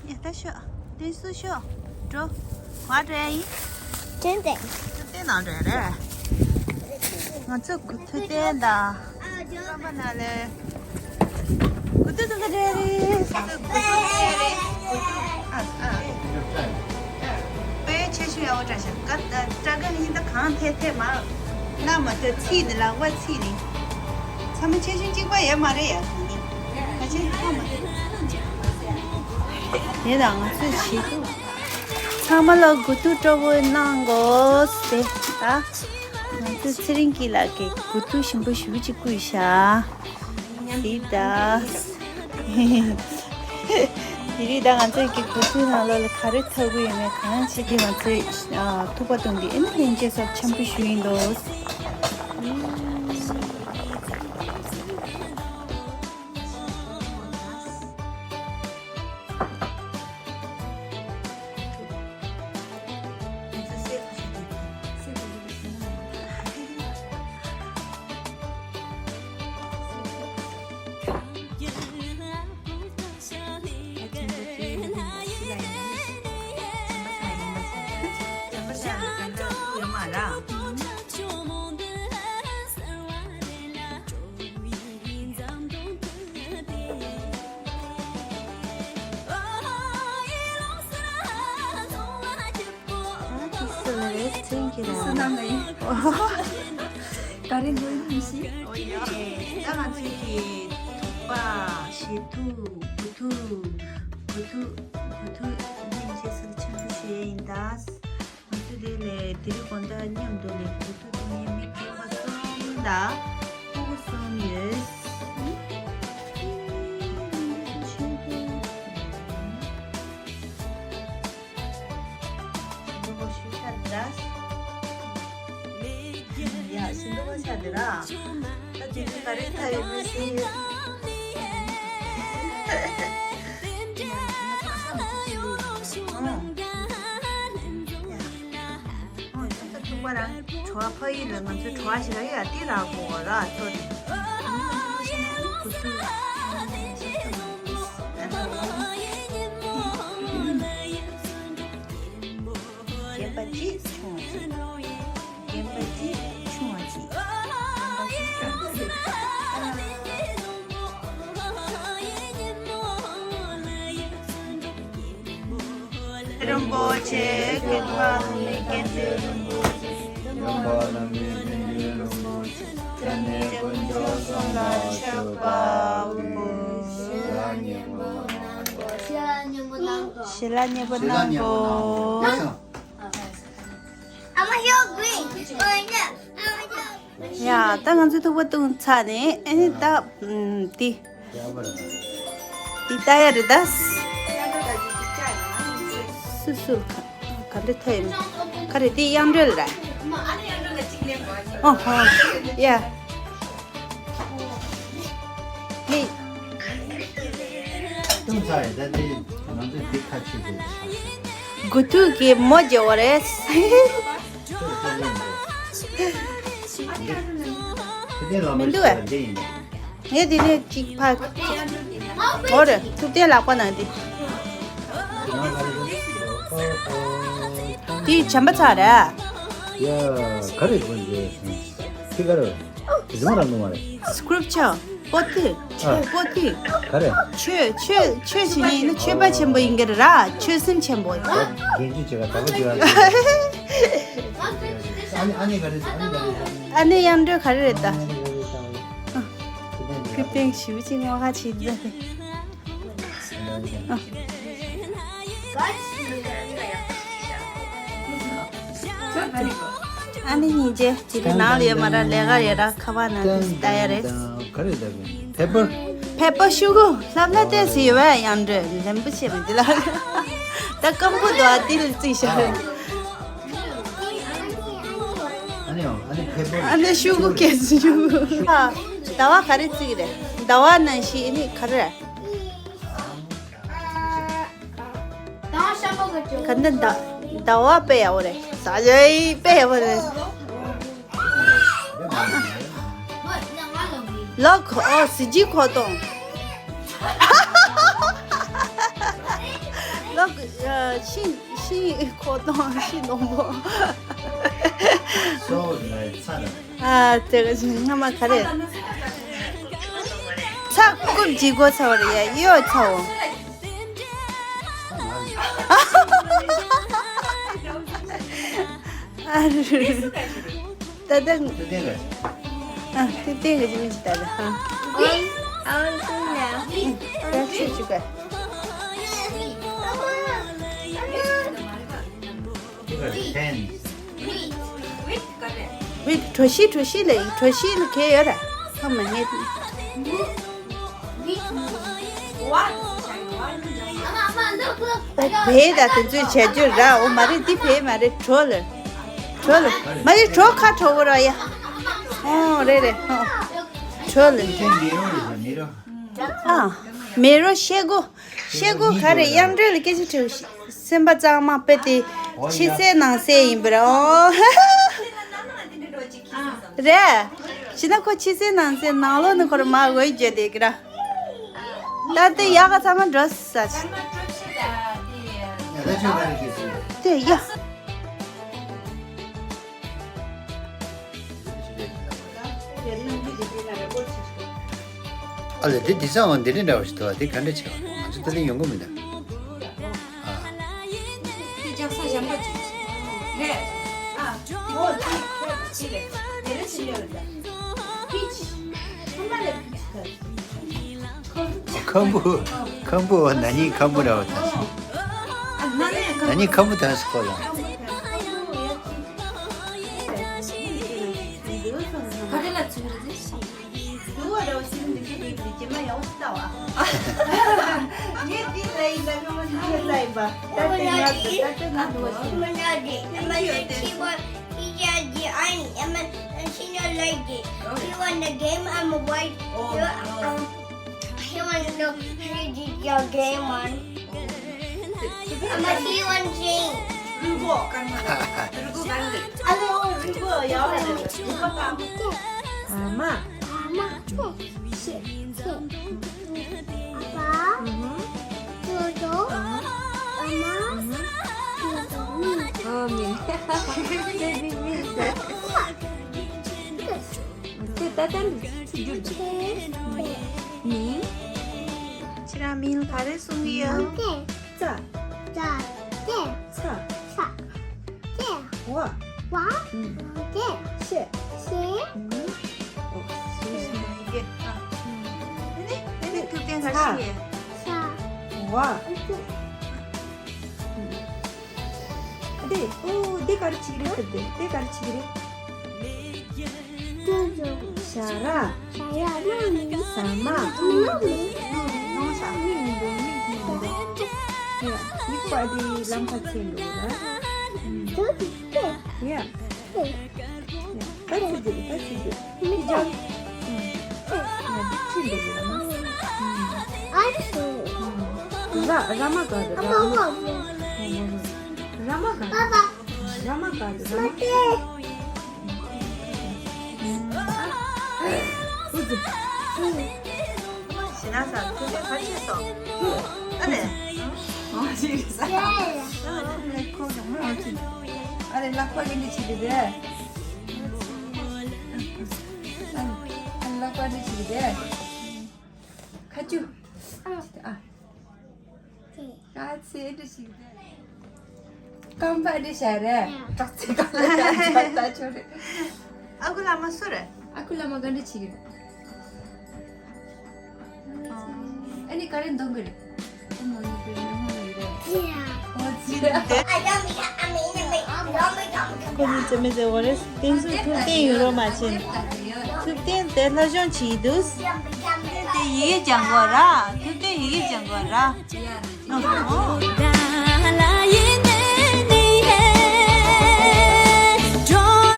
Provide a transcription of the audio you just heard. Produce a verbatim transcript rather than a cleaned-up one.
ཡ་ད་ཤོག་དེ་སུ་ཤོག་འགྲོ། ག་འགྲོ་ཡ་ཡིན། ཐུག་པ་ནང་འགྲོ་ཡ་རེད། ང་ཚོ་གུ་ཐུག་བསྟན་དང་། རྐང་པ་ན་ལེ། གུ་ཐུག་ཐུག་ག་འགྲོ་ཡ་རེད། ང་ཚོ་གུ་ཐུག་བསྟན་རེད། གུ་ཐུག་ཨ་ཨ། དཔེ་ཆེ་ཤོས་ཡག་པོ་འདྲ་ཞིག་ག་སྐྲ་ག་ནི་ད་གང་ཐད་ཐད་མ། ལ་མ་ཐོས་ཚིག་ནི་ལ་བ་ཚིག་ནི། ཚང་མ་ཆེ་ཆུང་གཅིག་པ་ཡོད་མ་རེད་ཡ་གང་ཡིན། ཁ་ཆེ་ཐོག་མ་དེ་དང་ང་ཚོས་བྱེད་ཐུབ། ཚང་མ་ལ་གུ་ཐུག་སྤྲོ་པོ་གནང་དགོས་ཟེར་ད། ང་ཚོ་ཚེ་རིང་སྐྱིད་ལགས་ཀྱིས་གུ་ཐུག་ཞིམ་པོ་ཞེ་པོ་ཅིག་བསྐུས་ཤག་ཟེར་ད། དེ་རིང་ད་ང་ཚོས་ཀྱི་གུ་ཐུག་ནང་ལོགས་ལ་ག་རེ་འཐག་གི་ཡོད་མེད་གང་ཅི་གི་ང་ཚོས་ཨ་ཐུག་པ་གཏོང་གི་ཨེ་ནི་ལྷན་རྒྱས་ཚོར་འཆམ་པོ་ཞུ་ཡིན་འདུག་ག་རེ་འགྲོ་ཡིན་ཞིག་ཨོ་ཡ། ད་ང་ཚོའི་གི་ཐུག་པ་ཞེ་ཐུག་གུ་ཐུག་གུ་ཐུག་གུ་ཐུག་ལྷན་རྒྱས་ཚོར་འཆམ་པོ་ཞུ་ཡ་ཡིན་ད། ང་ཚོ་དེ་ལས་དེ་རིང་དགོང་དག་མཉམ་དུ་ལས་གུ་ཐུག་ཏུ་ཉན་མི་རྐང་པ་གསུམ་དང་སྤུ་གུ་གསུམ་ཡོད། ཞིམ་པོ་ཞིག་ཤར་འདྲ། ཡ་ཞིམ་པོ་ཤར་འདི་ར། ད་དེ་ཚོ་ག་རེ་ཐ་ཡོད་མི་ཤེས། ཨོ། ཨོ་ད་ཐུག་པ་ར་བྲོ་བ་ཕ་ཡུལ་ལ་ང་ཚོའི་བྲོ་བ་ཞིག་ལ་ཡ་ཏི་ར་གོ་ར་ཚོ་རེད། རྒན་པ་གཅིག་ཆུང་བ་གཅིག་རྒན་པ་གཅིག་ཆུང་བ་གཅིག་རིན་པོ་ཆེ་སྐྱེད་པ་ལ་མི་སྐྱེད་ཚལ་རིན་པོ་ཆེ། རིན་པོ་ལ་མི་སྐྱེད་ཚལ་རིན་པོ་ཆེ། ཁྱེད་ནི་དཀོན་མཆོག་གསུམ་ལ་མཆོད་པ་ཕུལ། ཞེས་ལ་སྙན་པོ་གནང་དགོས། ཞེས་ལ་སྙན་པོ་གནང་དགོས། ཨ་མ་ཡོད་གི། ཡ་ད་ང་ཚོས་ཐུག་པ་བཏུང་ཚར་ནས་ཨ་ནི་ད་ཨམ་དེ་དེ་ལྟ་ཡ་རེད་ད། སུ་སུ་ག་ག་འདྲ་ཐོན་ག་རེ་དེ་དབྱངས་སྒྲོལ་ར། ཨོ་ཧོ་ཡ། ལི། ཏུང་ཚ་ཡི་ད་དེ་ང་ཚོས་དེ་ཁ་ཆེ་དེ། གུ་ཐུག་གི་མོ་རྒྱལ་བ་རེད། མི་འདུག་ཨ། ངས་དེ་ནས་གཅིག་ཕ། འོ་རེད་ཐུབ་བསྟན་ལག་པ་ནང་དེ། དེ་བྱམས་པ་ཚ་རེད། ཡ་ག་རེ་དགོས་འདུག་ཁྱི་ག་རེ། རྫུན་མ་རང་ནུ་མ་རེད། སི་ཀྲིབ་ཅར། པོ་ཏི། ཨ། པོ་ཏི། ག་རེ། ཆོས་ཆོས་ཆོས་བྱེད་མཁན་ཡིན་ན་ཆོས་པ་ཆེན་པོ་ཡིན་གྱི་རེད་ར། ཆོས་སེམས་ཆེན་པོ། རྒན་ཅུ་བྱེད་ག་ད་པ་བྱེད་ག་ཨ་ནི་ཨ་ནི་ག་རེ་ཨ་ནི་ག་རེ། ཨ་ནི་དབྱངས་སྒྲོལ་ག་རེ་རེད་ད། ཁི་པེང་ཞིབ་ཅིག་ངོ་ཁ་ཆེ་ད། ཨ་ནི་སྙིང་རྗེ་དེ་རིང་ནང་ལ་ཡོད་མ་ར་ལས་ཀ་ཡོད་ར་ཁ་པར་ནང་དུ་ལྟ་ཡ་རེད། ག་རེ་ལྟ་གི་ཕེ་པར། ཕེ་པར་ཤུ་གུ་ལྷབ་ལྷ་བལྟས་སུ་ཡོད་བས་དབྱངས་སྒྲོལ་ལན་པོ་ཆེ་མི་འདི་ལ། ད་སྐམ་པོ་འདུག་ཨ་དེ་ལ་རྩིས་བཞག་ཨ་ནི་ཨ་ནི་ཕེ་པར། ཨ་ནི་ཤུ་གུ་སྐད་སུ་ཤུ་གུ་ཟླ་བ་ག་རེ་རྩིས་རེད། ཟླ་བ་ནང་བཞིན་ཨ་ནི་ག་རེ་རེད། ག་འདི་ཟླ་ཟླ་བ་དཔེ་ཡག་པོ་རེད། ཟ་ཡའི་དཔེ་ཡག་པོ་རེད། ལོ་ཁོ་ཨོ་སི་ཇི་ཁོ་གཏོང་། ཤིང་ཤིང་ཁོ་དང་ཤིང་སྡོང་པོ། སོ་ལ་ཚ་ལ། ཨ་དེ་ག་ཅིག་སྔ་མ་ག་རེ། ཚ་རྐུབ་ཅིག་གོ་ཚ་བ་རེད་ཡ་གཡོ་ཚ་བོ། ཨ་རེ། ད་ལྟ། ཏུ་ཏན་ག་ཨ་ཏུ་ཏན་ག་ཅི་མི་ཅི་ད་ལྟ་ཧ། I want to know. ད་ཆུ་ཆུ་ག Ten. ཝིད་གྲོ་ཤི་གྲོ་ཤི་ལ་གྲོ་ཤི་ལ་གས་ཡོད་ར། ཁ་མ་ངེས། བེ་ད་དེ་ཚོའི་བྱ་རྒྱུ་ར་འོ་མ་རེད་འདི་བེ་མ་རེད་གྲོ་ལ། གྲོ་ལ་མ་རེད་གྲོ་ཁ་གྲོ་བོ་ར་ཡ། ཨོ་རེད་རེད་ཨོ། གྲོ་ལ། ཨ་མེ་རོ་ཤེ་གོ་ཤེ་གོ་ག་རེ་དབྱངས་སྒྲོལ་ལ་སྐད་ཆ་དྲིས་སེམས་པ་གཙང་མ་དཔེ་དེ་ཕྱི་གསལ་ནང་གསལ་ཡིན་པ་རེད་ཨོ། རེད། ཕྱི་ན་ཁོ་ཕྱི་གསལ་ནང་གསལ་ནང་ལོགས་ནས་ཁོ་ར་མ་འོས་བརྗོད་དེ་གི་ར། ད་ལྟ་ཡག་ག་ཚང་མ་འགྲོ་ས་ཆ། དེ་ཡ། ཨ་ལས་དེ་དེ་ཚང་བ་འདི་འདྲ་འདྲ་བ་ཞིག་འདུག་བ་དེ་ག་འདྲ་བྱས་བ་དེ་ག་འདྲ་ཆེ་བ་ང་ཚོ་ད་ལྟ་ཡོང་གི་མི་འདུག་ཨ། དེ་ལྕགས་ས་ཞྭ་མོ་ཅིག་རེད། ཨ། དེ་ཁོ་ཅིག་ཁོ་ཅིག་རེད། དེ་རེད་ཅིག་ཡོད་རེད། ཕིཆ། ཚང་མ་ལས་ཕིཆ་ཁ། ཁམ་བུ། ཁམ་བུ་ན་ནིང་ཁམ་བུ་ར་བ་ད། ཨ་ན་ནིང་ཁམ་བུ་ད་སི་ཁོ་ལ། ག་རེ་ལ་ཚུལ་རེད། དུ་བ་ར་བ་ཤིང་འདི་ཤི་འདི་འདི་ཇེ་མ་ཡག་པོ་ཞིག་ལྟ་བ། ངས་འདི་ལ་ཡིན་ལ་ངས་མ་འདི་ལ་ཡིན་པ། ད་ལྟ་ང་ད་ལྟ་ང་དུ་བ་ཤིང་། She want, she just, I am a, and she not like it. She want the game, I'm a white. Oh, yeah, no. Um, she want to know, she did your game one. I'm a, she want change. རུལ་གོ། རུལ་གོ་ག་རེ་རེད། ཨ་ལེ་ཨོ་རུལ་གོ་ཡག་པོ་རེད། རུལ་གོ་དང་། ཨ་མ། ཨ་མ། ཤེ། ཤེ། ཨ་ཕ། ཨུ་ཧུ། ཅོ་ཅོ། ཨ་མ། ཨུ་ཧུ། ཨ་མ། ཨོ་མི། ཨ་མ། ཨོ་མི། ཨ་མ། ཨ་མ། དེ་ད་ལྟ་འདི་ཚིག་སྒྱུར་བྱེད། མིང་། ཁྱེད་རང་མིང་ག་རེ་གསུང་གི་ཡོད། ཏེ། ཙ། ཙ། ཏེ། ཚ། ཚ། ཏེ། ཝ། ཝ། ཨུམ། ཏེ། ཤེ། ཤེ། ཨུམ། ཨོ། ཤེ་ཤེ་མ་ཡི་གེ་ཨ། ཨུམ། དེ་ནི་དེ་ནི་ཐུབ་བསྟན་ག་ཤི་ཡེ། ཚ། ཝ། ཨུ་ཙུ། ཨུམ། དེ། ཨོ། དེ་ག་རེ་བྱེད་ཀྱི་རེད་ཐུབ་བསྟན། དེ་ག་རེ་བྱེད་ཀྱི་རེད། ཏུ་ཏུ། ཞ་ར། ཞ་ར་ནང་མི། ཟ་མ། ནང་མི། ནང་ཟ་མི་མི་འདུག་མི་མི་འདུག་ཡ། ཡིག་པ་དེ་ལམ་ཁ་ཚེ་འགྲོ་ར། ཏུ་ཏུ་ཏེ། ཡ། ཏེ། ཡ། ད་ཚིག་རྒྱུ་ད་ཚིག་རྒྱུ། མི་འཇག་ཡ་འདི་ཁྲིད་འགྲོ་ར། ཨ་སུ། ར་ར་མ་ག་རེ་ར་མ། ར་མ་ག་རེ། ར་མ་ག་རེ་ར་མ། ཨུ་ཙི། ཞི་ན་ས་ཁུ་ལེ་ཁ་ཆེ་སོ། ཨ་ལེ། ཨ་ལེ་ཁོ་གང་མ་ཨ་ལེ་ལག་པ་གི་འདི་ཆི་དེ་རེད། ཨ་ལེ་ལག་པ་འདི་ཆི་དེ་རེད། ཁ་ཆུ། ཨ། ཁ་ཚེ་འདྲ་ཞིག་རེད། རྐང་པ་འདྲ་ཞིག་རེད། བྲག་ཚེ་ག་ལ་ཡང་ཆགས་ལྟ་ཆོ་རེད། ཨ་ཁུ་བླ་མ་སུ་རེད། ཨ་ཁུ་བླ་མ་ག་འདྲ་ཞིག་རེད། ཨ་ནི་ག་རེ་འདོན་གི་རེད། ཨོ་ཙི། ཁོ་ནི་ཚེ་མི་ཚེ་འོ་རེ་བསྟན་སྲུང་ཐུབ་བསྟན་ཡོད་རོགས་མ་བྱེད། ཐུབ་བསྟན་དེ་སློབ་སྦྱོང་བྱེད་འདུག་དེ་ཡི་གེ་སྦྱང་དགོས་ར། ཐུབ་བསྟན་ཡི་གེ་སྦྱང་དགོས་ར། ཨོ།